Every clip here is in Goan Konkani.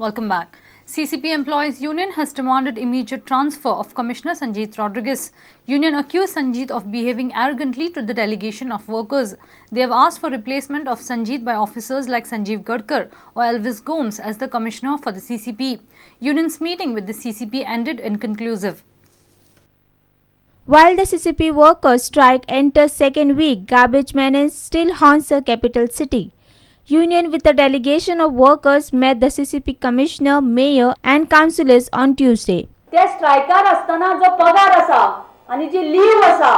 Welcome back. CCP Employees Union has demanded immediate transfer of Commissioner Sanjeet Rodrigues. Union accused Sanjeet of behaving arrogantly to the delegation of workers. They have asked for replacement of Sanjeet by officers like Sanjeev Gadkar or Elvis Gomes as the commissioner for the CCP. Union's meeting with the CCP ended inconclusive. While the CCP workers' strike enters second week, garbage menace still haunts the capital city. Union with a delegation of workers met the CCP commissioner, mayor and councillors on Tuesday. ते स्ट्रायकार आसतना जो पगार आसा आनी जी लीव आसा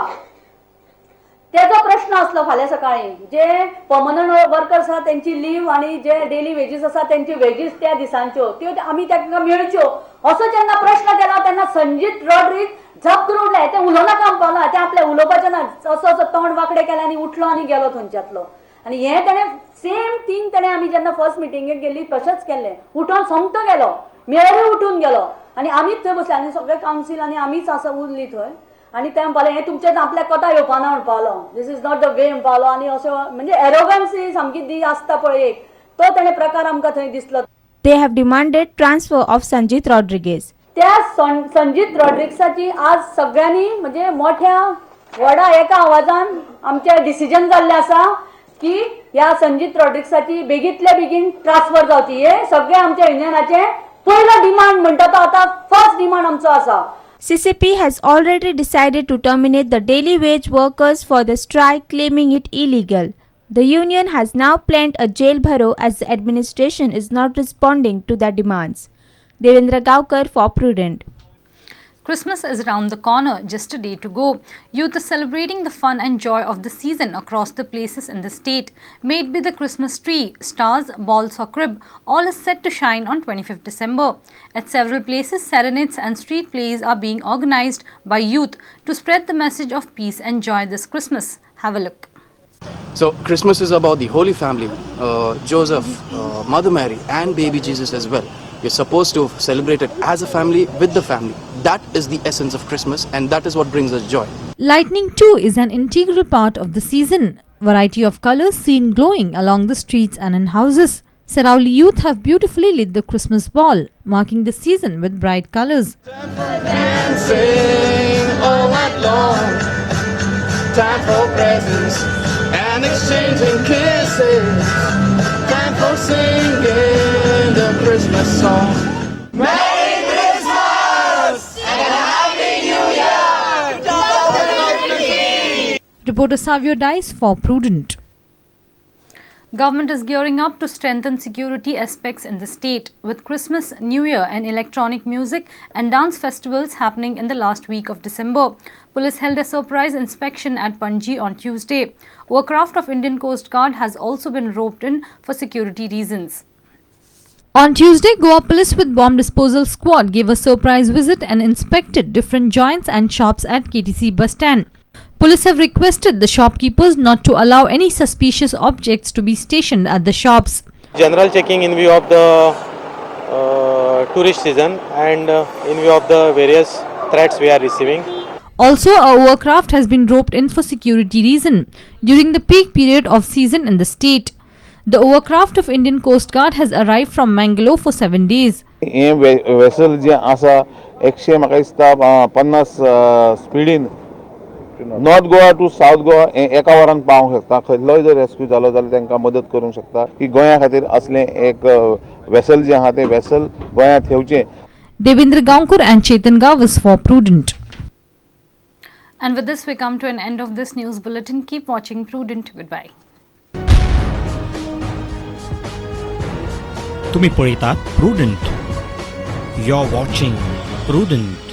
तेजो प्रश्न आसलो. फाल्यां सकाळी जे पर्मनंट वर्कर्स आसा तेंची लीव आनी जे डेली वेजीस आसा तेंची वेजीस त्या दिसांच्यो त्यो आमी तांकां मेळच्यो असो जेन्ना प्रश्न केला तेन्ना संजीत रॉड्रिग्ज झप करून उठले. ते उलोवनाका म्हणपाक, ते आपल्या उलोवपाचें ना, असो असो तोंड वांकडें केलें आनी उठलो आनी गेलो थंयच्यांतलो. आनी हें तेणें सेम थींग तेणें आमी जेन्ना फर्स्ट मिटिंगेक गेल्ली तशेंच केल्लें. उठोन सोमतो गेलो, मेयरूय उठून गेलो आनी आमीच थंय बसले आनी सगळे कावन्सील आनी आमीच आसा उरली थंय. आनी ते म्हणपाले हें तुमचें आपल्याक कोता येवपा ना म्हणपालो, this is not the way म्हणपालो. आनी अशें म्हणजे एरोगन्सी सामकी दी आसता पळय एक, तो तेणें प्रकार आमकां थंय दिसलो. They have demanded transfer of Sanjeet Rodrigues. त्या संजीत रॉड्रिग्साची आज सगळ्यांनी म्हणजे मोठ्या व्हडा एका आवाजान आमचें डिसिजन जाल्लें आसा की ह्या संजीत रॉड्रिग्साची बेगीतल्या बेगीन ट्रान्सफर जावची. हे सगळे आमच्या युनियनाचे पयलो डिमांड म्हणटा तो आतां फर्स्ट डिमांड आमचो आसा. CCP has already decided to terminate the daily wage workers for the strike, claiming it illegal. The union has now planned a jail bharo as the administration is not responding to their demands. Devendra Gaukar for Prudent. Christmas is round the corner, just a day to go. Youth are celebrating the fun and joy of the season across the places in the state. May it be the Christmas tree, stars, balls or crib, all is set to shine on 25th December. At several places, serenades and street plays are being organized by youth to spread the message of peace and joy this Christmas. Have a look. So Christmas is about the Holy Family, Joseph, Mother Mary and baby Jesus as well. You're supposed to celebrate it as a family with the family. That is the essence of Christmas and that is what brings us joy. Lightning too is an integral part of the season. Variety of colors seen glowing along the streets and in houses. Seraulim youth have beautifully lit the Christmas ball, marking the season with bright colors. Dancing all night long, time for presents and exchanging kisses, time for singing the Christmas song. Merry Christmas and a Happy New Year! Reporter Savio Dice for Prudent. Government is gearing up to strengthen security aspects in the state with Christmas, New Year and electronic music and dance festivals happening in the last week of December. Police held a surprise inspection at Panji on Tuesday. Aircraft of Indian Coast Guard has also been roped in for security reasons. On Tuesday, Goa Police with Bomb Disposal Squad gave a surprise visit and inspected different joints and shops at KTC bus stand. Police have requested the shopkeepers not to allow any suspicious objects to be stationed at the shops. General checking in view of the tourist season and in view of the various threats we are receiving. Also, a overcraft has been roped in for security reason during the peak period of season in the state. The overcraft of Indian Coast Guard has arrived from Mangalore for 7 days. हें वेसल जें आसा एकशे म्हाका दिसता 50 स्पिडीन North Goa to South Goa हें एका वरान पावोंक शकता. खंयलोय जर रेस्क्यू जालो जाल्यार तांकां मदत करूंक शकता की गोंया खातीर असलें एक वेसल जें आहा तें वेसल गोंयांत येवचें. Devendra Gaonkar and Chetan Gawas for Prudent. And with this, we come to an end of this news bulletin. Keep watching Prudent. Goodbye. तुम्ही पळयतात Prudent. You are watching Prudent.